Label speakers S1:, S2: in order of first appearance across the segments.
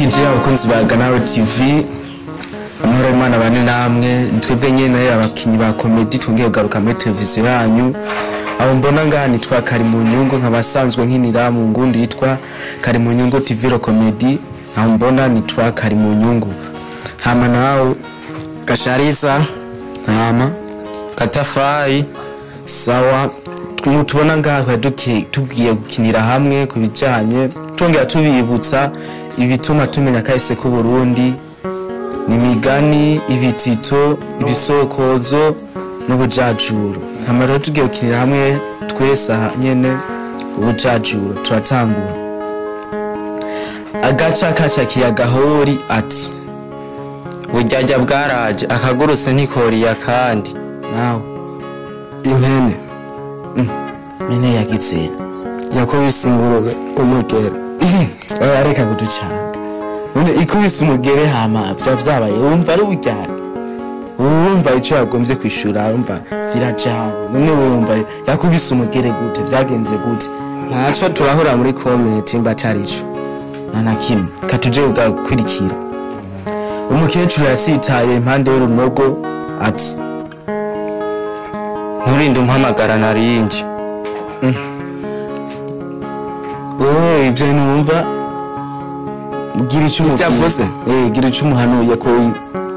S1: Turabaramukije abakunzi ba Ganaro TV, amahoro y'Imana bane namwe. Twebwe nyene abakinyi ba comedy twongeye kugaruka muri televiziyo yanyu. Aho mbona ngaha nitwa Karimunyungu, nkabasanzwe nkinira mu ngundi yitwa Karimunyungu TV ro comedy. Aho mbona nitwa Karimunyungu. Hama nawe
S2: Gashariza,
S1: hama
S2: Katafai.
S1: Sawa, mutubona ngaha tugiye gukinira hamwe ku bijanye, twongera tubibutsa ibituma tumenya kahise ku Burundi, ni migani, ibitito, ibisokozo n'ubujajuro. Hama rero tugiye gukinira hamwe twese nyene ubujajuro. Turatangura. Agaca kacakiye agahori ati
S2: bujyajya bwaraje akagurutse ntikoriya kandi.
S1: Nawe
S2: impene
S1: mene yagize
S2: yakubise ingurube umugere.
S1: Oya reka kuducanga. None ikubise umugere hama vyabaye wumva ari ubujyana, wumva ico yagombye kwishura, wumva birajanye. None wumva yakubise umugere gute, vyagenze gute?
S2: Ntaco turahura muri comment mbatarico
S1: nta kimwe katuje ugakurikira. Umukecuru yasitaye impande y'urunogo ati
S2: nturinde umpamagara narinje.
S1: Wewe ibyo numva gira icyo
S2: yavuze,
S1: gira icyo umuhanuye ko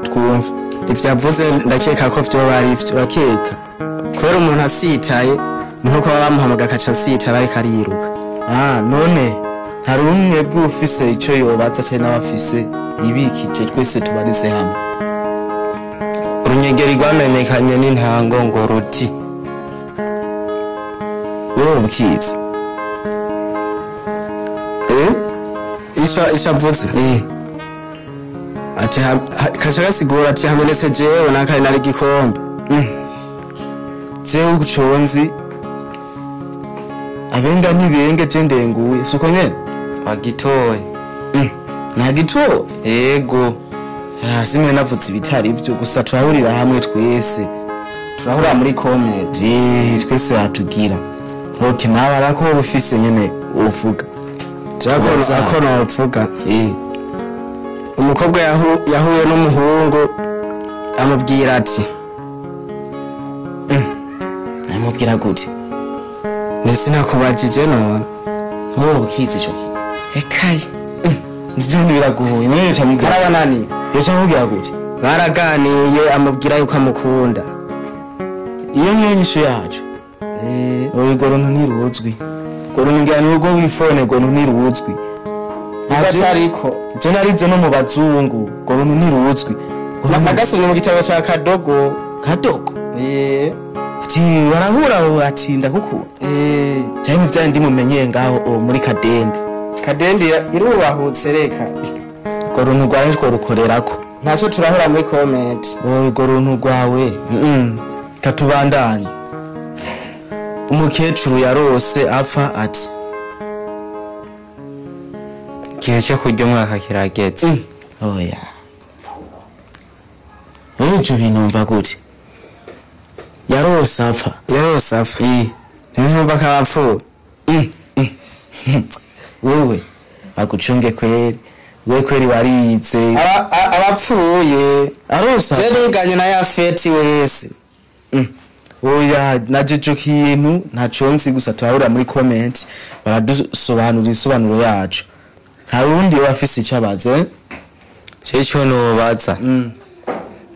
S1: twumva
S2: ivyo yavuze. Ndakeka ko vyo bari ivyo
S1: urakeka,
S2: kubera umuntu asitaye nkuko bamuhamagara akaca asitara ariko ariruka.
S1: None hari umwe bw'ufise ico yobaza cyane n'abafise ibikije, twese tubarize hamwe.
S2: Urunyegeri rwamenekanye n'intango ngo ruti.
S1: Wewe ukizi
S2: Isha avuze ati kaca gasigura ati hamenetse jewe nakari nari gikombe.
S1: Jewe uconzi abenga ntibenge je ndenguye suko nyene
S2: agitoye.
S1: Nagitoye
S2: yego.
S1: Simwe navuze ibitari byo gusa turahurira hamwe twese,
S2: turahurira muri comment
S1: twese batugira. Okay, nawe arako ufise nyene uvuga
S2: jako uvuga. Umukobwa yahuye n'umuhungu amubwira ati
S1: amubwira gute?
S2: Nese nakubajije none
S1: wowe ukizi ico kintu
S2: ekaye
S1: nivyo biragoye. None camubwira
S2: karabanani
S1: yacamubwira gute?
S2: Baraganiye amubwira yuko amukunda.
S1: Iyo niyo nyishu yacu. Oyo goruntu ntiruzwi, goruntu ngira nubwo wifone goruntu ntiruzwi.
S2: Ariko
S1: je narize no mu bazungu goruntu ntiruzwi.
S2: Nagasomye mu gitabo ca Kadogo.
S1: Kadogo? Ati barahura ati ndakukunda. Cyane ivyo ndi mumenyeye ngaho muri Kadende.
S2: Kadende irubahutse reka.
S1: Goruntu rwawe tworukorerako.
S2: Ntaco turahura muri comment.
S1: Oyo goruntu rwawe. Katubandanye. Umukecuru yarose apfa ati
S2: igihe cyo kurya umwaka kirageze.
S1: Oya. Ivyo binumva gute? Yarose apfa.
S2: Yarose apfa. Ntumva ko apfuye.
S1: Wewe bagucunge kweri. We kweri warize.
S2: Abapfuye.
S1: Arose.
S2: Je niganye na Yafeti wese.
S1: Oya najejo kintu ntaco nzi gusa turahurira muri comment baradusobanurira isobanuro yacu. Hari undi wafise icabaze?
S2: Cyo nobaza.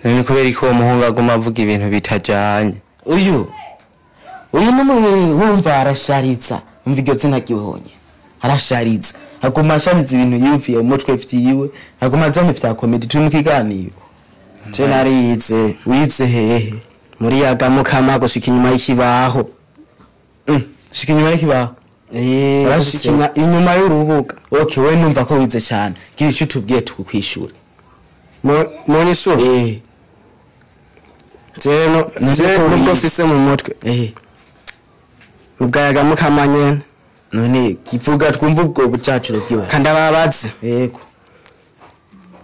S2: Ni kubera ko umuhungu aguma avuga ibintu bitajanye.
S1: Uyu wumva arasharitsa, umva iryo zina ryihonye. Arasharitsa. Aguma ashariza ibintu yumviye umutwe vyiwe, aguma azana vya comedy turi mu kiganiro.
S2: Je narize.
S1: Wize hehe?
S2: Muri yagamukama gushika inyuma y'ikibaho.
S1: Shika inyuma y'ikibaho.
S2: Gushika inyuma y'urubuga.
S1: Okay, we numva ko wize cyane. Gira ico tubwiye tukwishura.
S2: Mu nyishure? Je nubwo mfise mu mutwe. Ubwa yagamukama nyene.
S1: None kivuga twumva ubwo bucacuro bwiwe.
S2: Kandi ababaze.
S1: Yego.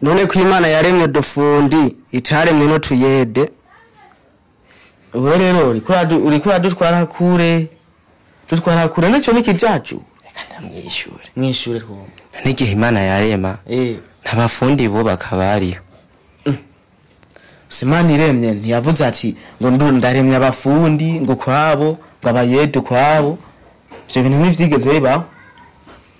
S2: None ko Imana yaremye dufundi itaremye no tuyede.
S1: Wewe rero uriko uradutwara kure. Dutwara kure naco niki jacu.
S2: Reka ndamwishure.
S1: Mwishure twumva.
S2: N'igihe Imana yarema. Ntabafundi bubaka bariho.
S1: Simana iremye ntiyavuze ati ngo ndaremye abafundi ngo kwabo, ngo abayede kwabo. Ivyo bintu ntivyigeze bibaho.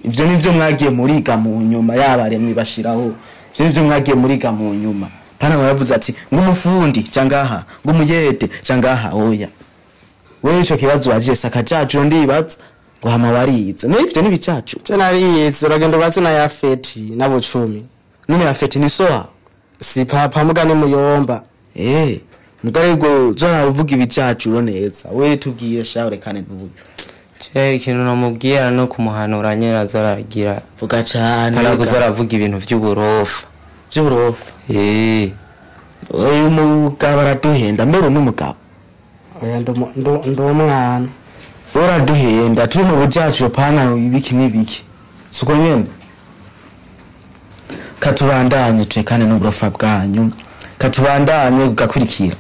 S1: Ivyo nivyo mwagiye muriga mu nyuma, yabaremye bashiraho. Ivyo nivyo mwagiye muriga mu nyuma. Pana ngo yavuze ati ngo umufundi cangaha, ngo umuyede cangaha, oya. Wewe ico kibazo wagiye sakajacu ndibaza ngo hama warize. No ivyo nibicacu.
S3: Je narize, uragenda ubaze na Yafeti n'abucumi.
S1: None Yafeti ni soa?
S3: Si papa mugani muyomba.
S1: Mugari go zona uvuga ibicacu neza. Wewe tubwiye sha urekane n'uburyo.
S2: Je ikintu namubwira no kumuhanura nyene azaragira.
S1: Vuga cane.
S2: Arakuza aravuga ibintu vy'uburofa.
S1: Vy'uburofa. Uyu mugabo araduhenda, mbere n'umugabo.
S3: Oya ndumwana.
S1: Uraduhenda turi mu bujacu pana ibiki n'ibiki. Suko nyene. Katubandanye turekane n'uburofa bwanyu. Katubandanye ugakurikira.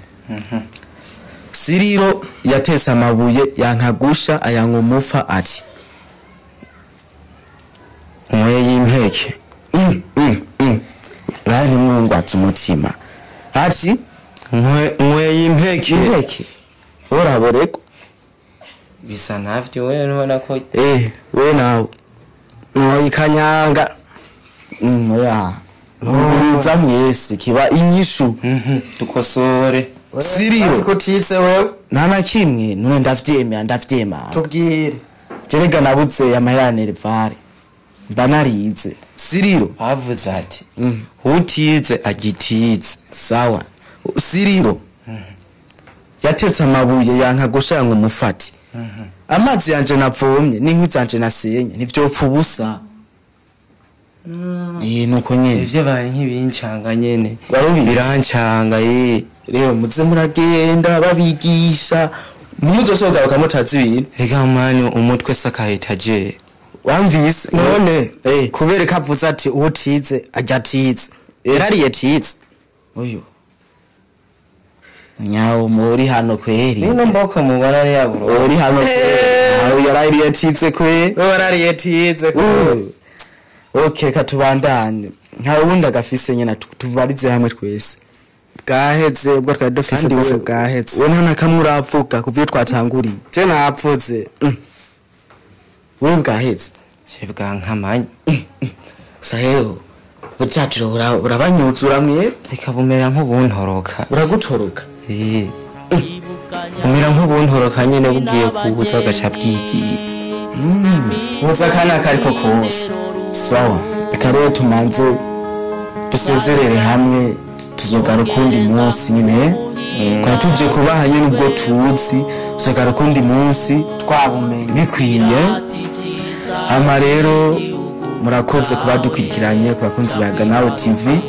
S1: Siriro yatese amabuye yankagusha ayanka umufa ati
S2: Mwe y'impeke.
S1: Rani mwungwatse umutima. Ati
S2: mwe y'impeke.
S1: Impeke. Uraboreko.
S2: Bisa navyo wewe nubona ko
S1: we nawe.
S3: Mwe ikanyanga.
S1: Oya. Mwiza mwese kiba inyishu.
S2: Tukosore.
S1: Siriro.
S3: Kutitse wewe.
S1: Nta na kimwe none ndavyemera ndavyemanga.
S3: Tubwire.
S1: Jerega nabutse amahera nervare. Mba narize. Siriro
S2: avuze ati utize agitize.
S1: Sawa. Siriro yatetse amabuye yanka gushanga umufati. Amazi yanje navomye n'inkwi zanje nasenye ntivyopfa ubusa. Nuko nyene.
S2: Ivyo baye nk'ibincanga nyene.
S1: Birancanga Rero muze muragenda babigisha muzosogaruka mutazi ibintu.
S2: Rega mani umutwe sakahitaje.
S1: Wamvise
S3: none kubereka avuze ati utize ajya atize. Yarariye tize.
S1: Oyo. Nyawo muri hano kweri.
S2: Nino mboko mubara yaburo.
S1: Uri hano kweri. Yarariye tize kwe.
S3: Yarariye tize kwe.
S1: Okay katubandanye. Nka wundi agafise nyene tubarize hamwe twese.
S3: Bwaheze ubwo twari dufise bwose bwaheze.
S1: We nta kamwe uravuga kuvyo twatanguriye.
S3: Je napfuze.
S1: Wewe bwaheze.
S2: Je bwankamanye.
S1: Sahero. Bucaciro urabanyuzura mwe.
S2: Reka bumera nk'ubuntoroka.
S1: Uragutoroka.
S2: Bumera nk'ubuntoroka nyene bugiye kubuza gaca bwigiye.
S3: Buza kana kariko kose.
S1: Sawa. Reka rero tumanze dusezerere hamwe tuzogaruka undi munsi nyine. Kwa tuje kubaha nyine ubwo tuzi tuzogaruka undi munsi
S3: twabumenye
S1: bikwiye. Ama rero murakoze kubadukurikiranye ku bakunzi ba Ganawe TV.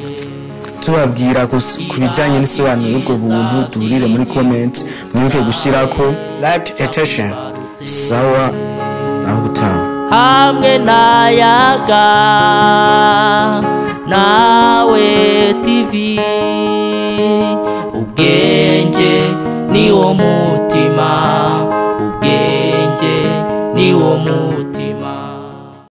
S1: Tubabwira ku bijanye n'isobanuro y'ubwo buntu duhurire muri comment mwibuke gushirako
S3: like attention.
S1: Sawa naho butaha.
S4: Hamwe nayaga nawe TV ubwenge ni wo mutima, ubwenge ni wo mutima.